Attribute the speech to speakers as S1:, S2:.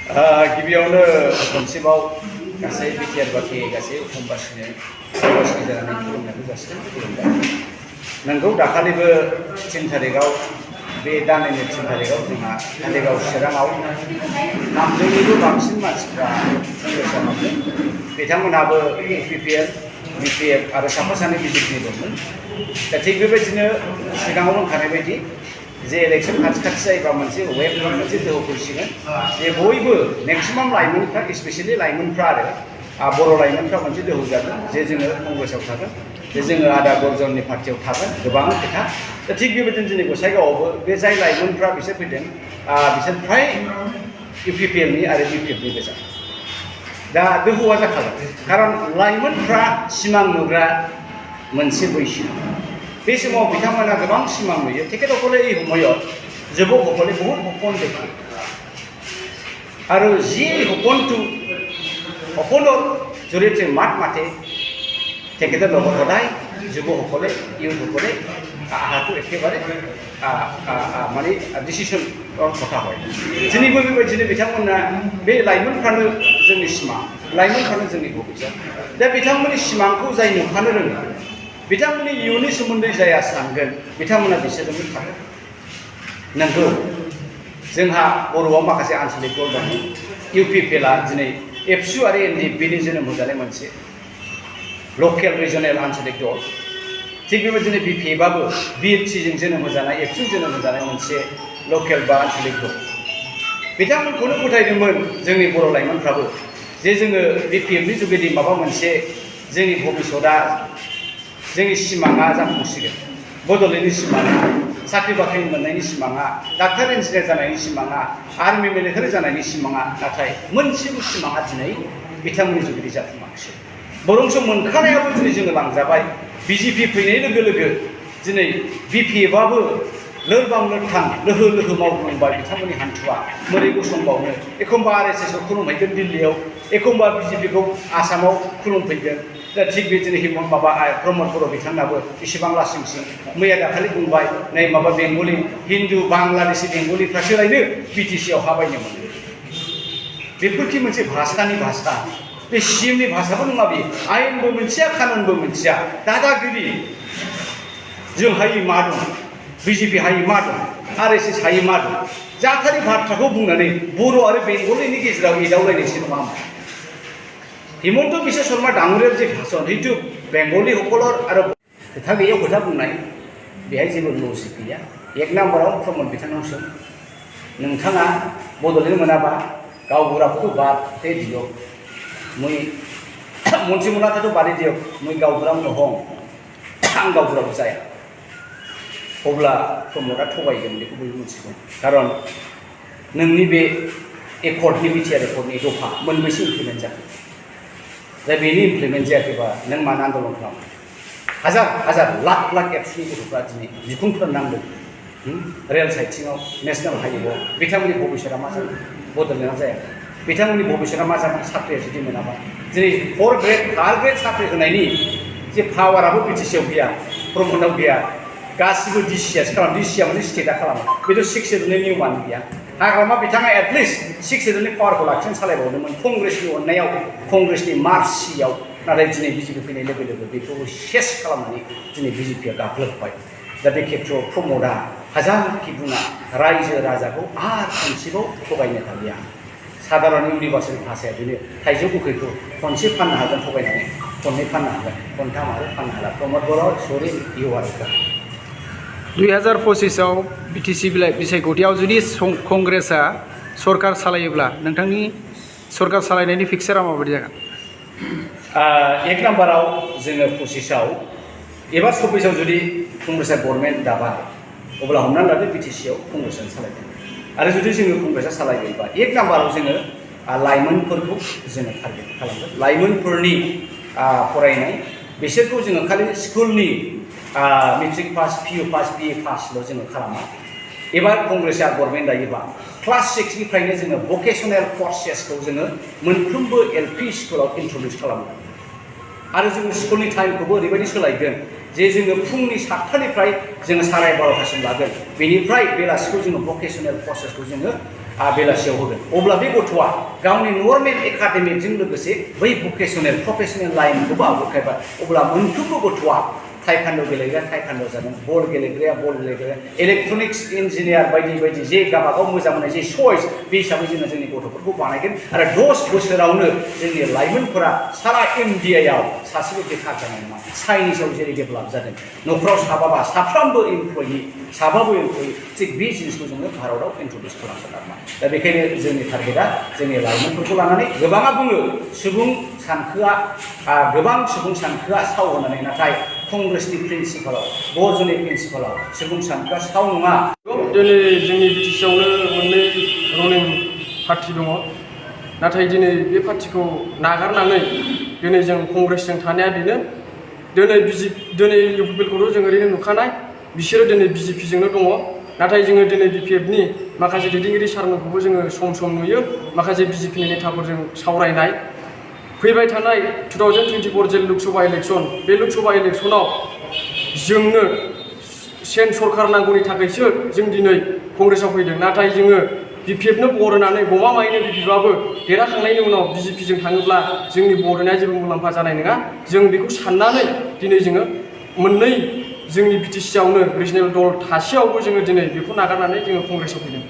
S1: गिबियावनो खनसेबाव गासै बिटिआर बाखि गासै अखमबासिनो समाजनि जानानै खुलुमनायखौ जासिगोन खुलुमबाय। नोंगौ दाखालिबो 3 तारिखआव बे दाननि 3 तारिखआव जोंहा कालिगाव चिराङाव 300निबो बांसिन मानसिफ्रा संघर्ष हाबदों। बिथांमोनहाबो इउपिपिएल बिपिएफ आरो साफा सानै बिजेपिनि दंमोन। दा थिग बेबायदिनो सिगाङाव होनखानाय बायदि जे इलेक्शन खाथि जायोबा मोनसे वेब मोनसे दोहौ फैसिगोन जे बयबो मेक्सिमाम लाइमोनफ्रा स्पेसियलि लाइमोनफ्रा आरो बर' लाइमोनफ्रा मोनसे दोहौ जागोन जे जोङो कंग्रेसआव थागोन जे जोङो आदा गरजननि पार्टियाव थागोन गोबां खोथा। दा थिग बेबायदिनो जोंनि गसाइगावआवबो बे जाय लाइमोनफ्रा बिसोर फैदों बिसोर फ्राय इउपिपिएलनि आरो बिपिएफनि गोजा। दा दोहौआ जाखागोन खारन लाइमोनफ्रा सिमां नुग्रा मोनसे बैसो। बे समाव बिथांमोना गोबां सिमां नुयो। তেখেতসকলে এই সময়ত যুৱকসকলে বহুত সপোন দেখে আৰু যি সপোনৰ জৰিয়তে মাত মাতে তেখেতৰ লগত সদায় যুৱকসকলে ইউথসকলে আহাটো একেবাৰে মানে ডিচিশ্যনৰ কথা হয়। दिनैबो बेबायदिनो बिथांमोना बे लाइमोनफ्रानो जोंनि सिमां लाइमोनफ्रानो जोंनि भबिष्यत। दा बिथांमोननि सिमांखौ जाय नुखानो रोङो बिथांमोननि इयुननि सोमोन्दै जाया सानगोन बिथांमोना बिसोरजोंनो थागोन। नंगौ जोंहा बर'आव माखासे आन्चलिक दल दं। इउपिपिएलआ दिनै एबसु आरो एनडिएफबिनि जोनोम होजानाय मोनसे लकेल रिजनेल आन्चलिक दल। थिग बेबायदिनो बिपिएफआबो बिएफसिजों जोनोम होजानाय एबसु जोनोम होजानाय मोनसे लकेल बा आन्चलिक दल। बिथांमोनखौनो फोथायदोंमोन जोंनि बर' लाइमोनफ्राबो जे जोङो बिपिएफनि जुगेदि माबा मोनसे जोंनि भबिष्यतआ जोंनि सिमाङा जाफुंसिगोन। बड'लेण्डनि सिमाङा साख्रि बाख्रि मोननायनि सिमाङा डाक्टार इन्जिनियार जानायनि सिमाङा आर्मि मिलिटारि जानायनि सिमाङा नाथाय मोनसेबो सिमाङा दिनै बिथांमोननि जुगेदि जाफुङाखिसै। बरंस मोनखानायाबो दिनै जोङो लांजाबाय। बिजेपि फैनाय लोगो लोगो दिनै बिपिएफआबो लोरबां लोरथां लोहो लोहो मावग्लुंबाय बिथांमोननि हान्थुआ मोरै गसंबावनो। एखमबा आरएसएसखौ खुलुमहैगोन दिल्लीयाव, एखमबा बिजेपिखौ आसामाव खुलुमफैगोन। दा थिग बिदिनो हिमन्त प्रमद बर' बिथांनाबो इसेबां लासिंसिं मैया दाखालि बुंबाय नै माबा बेंगलि हिन्दु बांलादेशि बेंगलिफ्रासो लायनो बिटिसिआव हाबायनो मोनो। बेफोरखि मोनसे भाषानि भाषा। बे सिएमनि भाषाबो नङा बे। आयेनबो मोनथिया कानुनबो मोनथिया दादागिरि। जों हायै मा दं, बिजेपि हायै मा दं, आरएसएस हायै मा दं, जाथारि बाथ्राखौ बुंनानै बर' आरो बेंगलिनि गेजेराव एदावलायनायसो नङा होमबा। हिमन्त बिश्व शर्मा डाङरियार जे भाषण हिटु बेंगलि सकলৰ आरो खोथा गैयाव खोथा बुंनाय बेहाय जेबो लजिक गैया। 1 नाम्बाराव प्रमद बिथांनाव सों नोंथाङा बड'लेण्ड मोनाबा गावबुराखौथ' बादे दियक मुई मन्त्रिमन्डलखौथ' बादे दियक मुई गावबुरा नहं आं गावबुराबो जाया। अब्ला प्रमदआ थगायगोन बेखौ बयबो मिथिगौ। खारन नोंनि बे एकर्डनि बिटिआर एकर्डनि दफा मोनबेसे इमप्लिमेन्ट जाखो? दा बेनि इमप्लिमेन्ट जायाखैबा नों मानो आन्दलन खालामो? हाजार हाजार लाख लाख एबसुनि गथ'फ्रा दिनै बिखुंफोर नांदों रेल साइटिङाव नेशनेल हाइवेआव। बिथांमोननि भबिष्यतआ मा जागोन? बड'लेण्डआ जायाखै। बिथांमोननि भबिष्यतआ मा जागोन? साख्रिया जुदि मोनाबा दिनै 4 ग्रेड 3 ग्रेड साख्रि होनायनि जे पावाराबो बिटिसिआव गैया, प्रमदआव गैया। गासिबो डिसिआसो खालामो। डिसिआ माने स्टेटआ खालामो। बेथ' 6 शेड्युलनि नियमानो गैया। हाग्रामा बिथाङा एटलिस्ट 6 शेड्युलनि पावारखौ लाखिनो सालायबावदोंमोन कंग्रेसनि अननायाव कंग्रेसनि मार्चियाव। नाथाय दिनै बिजेपि फैनाय लोगो लोगो बेखौ सेस खालामनानै दिनै बिजेपिआ गाग्लोबबाय। दा बे खेत्रआव प्रमदआ हाजारखि बुङा रायजो राजाखौ आरो खनसेबाव थगायनो हालिया। साधारन इउनिभार्सेल भाषाया बेनो थाइजौ गोखैखौ खनसे फाननो हागोन थगायनानै, खननै फाननो हागोन, खनथाम आरो फाननो हाला। प्रमद बर' सरि इउ आर
S2: 2025आव बिटिसि बिसायख'थियाव जुदि कंग्रेसआ सरकार सालायोब्ला नोंथांनि सरकार सालायनायनि पिक्सारा माबायदि जागोन?
S1: 1 नाम्बाराव जोङो 25आव एबा 26आव जुदि कंग्रेसआ गभर्नमेन्ट दाबाय अब्ला हमनानै लादो बिटिसिआव कंग्रेसआनो सालायगोन। आरो जुदि जोङो कंग्रेसआ सालायबायबा 1 नाम्बाराव जोङो लाइमोनफोरखौ जोङो टारगेट खालामगोन। लाइमोनफोरनि फरायनाय बिसोरखौ जोङो खालि स्कुलनि मेट्रिक पास, पिइउ पास, बिए पासल' जोङो खालामा। एबार कंग्रेसआ गभर्नमेन्ट दायोबा क्लास 6निफ्रायनो जोङो भकेसनेल कर्सेसखौ जोङो मोनफ्रोमबो एलपि स्कुलाव इन्ट्रडिउस खालामगोन। आरो जोङो स्कुलनि टाइमखौबो ओरैबायदि सोलायगोन जे जोङो फुंनि 7टानिफ्राय जोङो 12:30सिम लागोन। बेनिफ्राय बेलासिखौ जोङो भकेसनेल कर्सेसखौ जोङो बेलासियाव होगोन अब्ला बे गथ'आ गावनि नर्मेल एकाडेमिकजों लोगोसे बै भकेसनेल प्रफेसनेल लाइनखौबो आवगायबाय अब्ला मोनफ्रोमबो गथ'आ टाइकान्ड' गेलेग्राया टाइकान्ड' जागोन बल गेलेग्राया बल गेलेग्राया इलेक्ट्रनिक्स इन्जिनियार बायदि बायदि जे गावबागाव मोजां मोननाय जे चइस बे हिसाबै जोङो जोंनि गथ'फोरखौ बानायगोन आरो 10 बोसोरावनो जोंनि लाइमोनफोरा सारा इन्डियायाव सासेबो बेखार जानाय नङा चाइनिसाव जेरै डेभेलप जादों न'खराव साफ्रोमबो इमप्लयि थिग बे जिनिसखौ जोङो भारताव इन्ट्रडिउस खालामगोन आरोना दा बेखायनो जोंनि टारगेटआ जोंनि लाइमोनफोरखौ लानानै गोबाङा बुङो गोबां सुबुं सानखोआ साव होनानै नाथाय कंग्रेसनि प्रिन्सिपालाव गरजननि प्रिन्सिपालाव सुबुं सानखोआ साव नङा
S3: दिनै जोंनि बिटिसिआवनो मोननै रुलिं पार्टि दङ नाथाय दिनै बे पार्टिखौ नागारनानै दिनै जों कंग्रेसजों थानाया बेनो दिनै इउपिपिएलखौथ' जों ओरैनो नुखानाय बिसोरो दिनै बिजेपिजोंनो दङ नाथाय जोङो दिनै बिपिएफनि माखासे दैदेनगिरि सारमोनखौबो जोङो सम सम नुयो माखासे बिजेपिनि नेताफोरजों सावरायनाय फैबाय थानाय 2024 जे लोकसभा इलेक्सन बे लोकसभा इलेक्सनाव जोंनो सेन सरकार नांगौनि थाखायसो जों दिनै कंग्रेसआव फैदों नाथाय जोङो बिपिएफनो भट होनानै गमामायैनो बिपिएफआबो देरहाखांनायनि उनाव बिजेपिजों थाङोब्ला जोंनि भट होनाया जेबो मुलाम्फा जानाय नङा जों बेखौ साननानै दिनै जोङो मोननै जोंनि बिटिसिआवनो रिजनेल दल थासेयावबो जोङो दिनै बेखौ नागारनानै जोङो कंग्रेसआव फैदों।